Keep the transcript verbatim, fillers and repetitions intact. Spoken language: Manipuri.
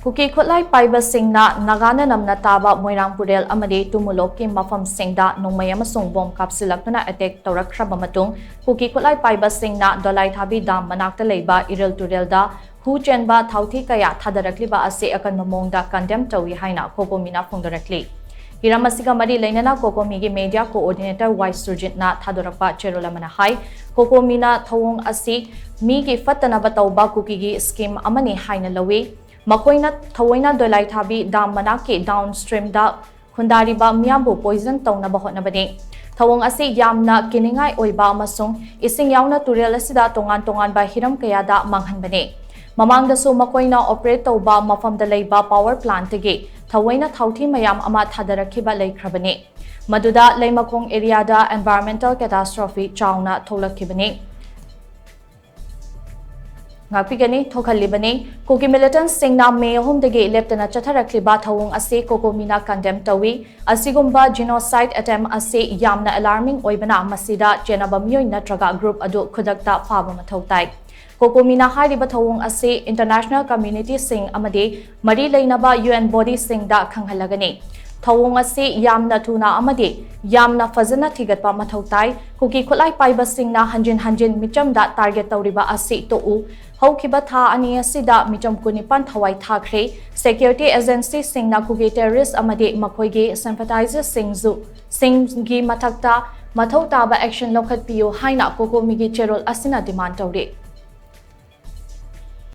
ꯀꯨꯀꯤ ꯈꯨꯠꯂꯥꯏ ꯄꯥꯏꯕꯁꯤꯡꯅ ꯅꯥꯒꯥꯅ ꯅꯝꯅ ꯇꯥꯕ ꯃꯣꯏꯔꯥꯡ ꯄꯨꯔꯦꯜ ꯑꯃꯗꯤ ꯇꯨꯃꯨꯂꯣꯛꯀꯤ ꯃꯐꯝꯁꯤꯡꯗ ꯅꯣꯡꯃꯩ ꯑꯃꯁꯨꯡ ꯕꯣꯝ ꯀꯥꯞꯁꯤꯜꯂꯛꯇꯨꯅ ꯑꯦꯇꯦꯛ ꯇꯧꯔꯛꯈ꯭ꯔꯕ ꯃꯇꯨꯡ, ꯀꯨꯀꯤ ꯈꯨꯠꯂꯥꯏ ꯄꯥꯏꯕꯁꯤꯡꯅ ꯗꯣꯂꯥꯏꯊꯥꯕꯤ ꯗꯥꯝ ꯃꯅꯥꯛꯇ ꯂꯩꯕ ꯏꯔꯤꯜ ꯇꯨꯔꯦꯜꯗ ꯍꯨ ꯆꯦꯟꯕ ꯊꯥꯎꯊꯤ ꯀꯌꯥ ꯊꯥꯗꯔꯛꯂꯤꯕ ꯑꯁꯤ ꯑꯀꯟꯕ ꯃꯑꯣꯡꯗ ꯀꯟꯗꯦꯝ ꯇꯧꯏ ꯍꯥꯏꯅ ꯀꯣꯀꯣꯃꯤꯅ ꯐꯣꯡꯗꯣꯔꯛꯂꯤ꯫ ꯍꯤꯔꯝ ꯑꯁꯤꯒ ꯃꯔꯤ ꯂꯩꯅꯅ ꯀꯣꯀꯣꯃꯤꯒꯤ ꯃꯦꯗꯤꯌꯥ ꯀꯣꯑꯣꯔꯗꯤꯅꯦꯇꯔ ꯋꯥꯏ ꯁꯨꯔꯖꯤꯠꯅ ꯊꯥꯗꯣꯔꯛꯄ ꯆꯦꯔꯣꯜ ꯑꯃꯅ ꯍꯥꯏ, ꯀꯣꯀꯣꯃꯤꯅ ꯊꯧꯑꯣꯡ ꯑꯁꯤ ꯃꯤꯒꯤ ꯐꯠꯇꯅꯕ ꯇꯧꯕ ꯀꯨꯀꯤꯒꯤ ꯁ꯭ꯀꯤꯝ ꯑꯃꯅꯤ ꯍꯥꯏꯅ ꯂꯧꯏ꯫ ꯃꯈꯣꯏꯅ ꯊꯑꯣꯏꯅ ꯗꯣꯂꯥꯏꯊꯥꯕꯤ ꯗꯥꯝ ꯃꯅꯥꯛꯀꯤ ꯗꯥꯎꯟ ꯁ꯭ꯇ꯭ꯔꯤꯝꯗ ꯈꯨꯟꯗꯥꯔꯤꯕ ꯃꯤꯌꯥꯝꯕꯨ ꯄꯣꯏꯖꯟ ꯇꯧꯅꯕ ꯍꯣꯠꯅꯕꯅꯤ꯫ ꯊꯧꯑꯣꯡ ꯑꯁꯤ ꯌꯥꯝꯅ ꯀꯤꯅꯤꯡꯉꯥꯏ ꯑꯣꯏꯕ ꯑꯃꯁꯨꯡ ꯏꯁꯤꯡ ꯌꯥꯎꯅ ꯇꯨꯔꯦꯜ ꯑꯁꯤꯗ ꯇꯣꯉꯥꯟ ꯇꯣꯉꯥꯟꯕ ꯍꯤꯔꯝ ꯀꯌꯥꯗ ꯃꯥꯡꯍꯟꯕꯅꯤ꯫ ꯃꯃꯥꯡꯗꯁꯨ ꯃꯈꯣꯏꯅ ꯑꯣꯄꯔꯦꯠ ꯇꯧꯕ ꯃꯐꯝꯗ ꯂꯩꯕ ꯄꯥꯋꯔ ꯄ꯭ꯂꯥꯟꯠꯇꯒꯤ ꯊꯑꯣꯏꯅ ꯊꯥꯎꯊꯤ ꯃꯌꯥꯝ ꯑꯃ ꯊꯥꯗꯔꯛꯈꯤꯕ ꯂꯩꯈ꯭ꯔꯕꯅꯤ꯫ ꯃꯗꯨꯗ ꯂꯩꯃꯈꯣꯡ ꯑꯦꯔꯤꯌꯥꯗ ꯑꯦꯟꯚꯥꯏꯔꯟꯃꯦꯟꯇꯦꯜ ꯀꯦꯇꯥꯁꯇ꯭ꯔꯣꯐꯤ ꯆꯥꯎꯅ ꯊꯣꯛꯂꯛꯈꯤꯕꯅꯤ꯫ ꯉꯥꯛꯄꯤꯒꯅꯤ, ꯊꯣꯛꯍꯜꯂꯤꯕꯅꯤ꯫ ꯀꯨꯀꯤ ꯃꯤꯂꯤꯇꯦꯟꯠꯁꯤꯡꯅ ꯃꯦ ꯑꯍꯨꯝꯗꯒꯤ ꯂꯦꯞꯇꯅ ꯆꯠꯊꯔꯛꯂꯤꯕ ꯊꯧꯑꯣꯡ ꯑꯁꯤ ꯀꯣꯀꯣꯃꯤꯅ ꯀꯟꯗꯦꯝ ꯇꯧꯏ꯫ ꯑꯁꯤꯒꯨꯝꯕ ꯖꯤꯅꯣꯁꯥꯏꯗ ꯑꯦꯇꯦꯝ ꯑꯁꯤ ꯌꯥꯝꯅ ꯑꯦꯂꯥꯔꯃꯤꯡ ꯑꯣꯏꯕꯅ, ꯃꯁꯤꯗ ꯆꯦꯟꯅꯕ ꯃꯤꯑꯣꯏ ꯅꯠꯇ꯭ꯔꯒ ꯒ꯭ꯔꯨꯞ ꯑꯗꯨ ꯈꯨꯗꯛꯇ ꯐꯥꯕ ꯃꯊꯧ ꯇꯥꯏ꯫ ꯀꯣꯀꯣꯃꯤꯅ ꯍꯥꯏꯔꯤꯕ ꯊꯧꯑꯣꯡ ꯑꯁꯤ ꯏꯟꯇꯔꯅꯦꯁꯅꯦꯜ ꯀꯝꯃ꯭ꯌꯨꯅꯤꯇꯤꯁꯤꯡ ꯑꯃꯗꯤ ꯃꯔꯤ ꯂꯩꯅꯕ ꯌꯨ ꯑꯦꯟ ꯕꯣꯗꯤꯁꯤꯡꯗ ꯈꯪꯍꯜꯂꯒꯅꯤ꯫ ꯊꯧꯑꯣꯡ ꯑꯁꯤ ꯌꯥꯝꯅ ꯊꯨꯅ ꯑꯃꯗꯤ ꯌꯥꯝꯅ ꯐꯖꯅ ꯊꯤꯒꯠꯄ ꯃꯊꯧ ꯇꯥꯏ꯫ ꯀꯨꯀꯤ ꯈꯨꯠꯂꯥꯏ ꯄꯥꯏꯕꯁꯤꯡꯅ ꯍꯟꯖꯤꯟ ꯍꯟꯖꯤꯟ ꯃꯤꯆꯝꯗ ꯇꯥꯔꯒꯦꯠ ꯇꯧꯔꯤꯕ ꯑꯁꯤ ꯇꯣꯛꯎ꯫ ꯍꯧꯈꯤꯕ ꯊꯥ ꯑꯅꯤ ꯑꯁꯤꯗ ꯃꯤꯆꯝ ꯀꯨꯟꯅꯤꯄꯥꯟ ꯊꯋꯥꯏ ꯊꯥꯈ꯭ꯔꯦ꯫ ꯁꯦꯀ꯭ꯌꯨꯔꯤꯇꯤ ꯑꯦꯖꯦꯟꯁꯤꯁꯤꯡꯅ ꯀꯨꯀꯤ ꯇꯦꯔꯣꯔꯤꯁ꯭ꯠ ꯑꯃꯗꯤ ꯃꯈꯣꯏꯒꯤ ꯁꯤꯝꯄꯊꯥꯏꯖꯔꯁꯤꯡꯁꯨ, ꯁꯤꯡꯒꯤ ꯃꯊꯛꯇ ꯃꯊꯧ ꯇꯥꯕ ꯑꯦꯛꯁꯟ ꯂꯧꯈꯠꯄꯤꯌꯨ ꯍꯥꯏꯅ ꯀꯣꯀꯣꯃꯤꯒꯤ ꯆꯦꯔꯣꯜ ꯑꯁꯤꯅ ꯗꯤꯃꯥꯟ ꯇꯧꯔꯤ꯫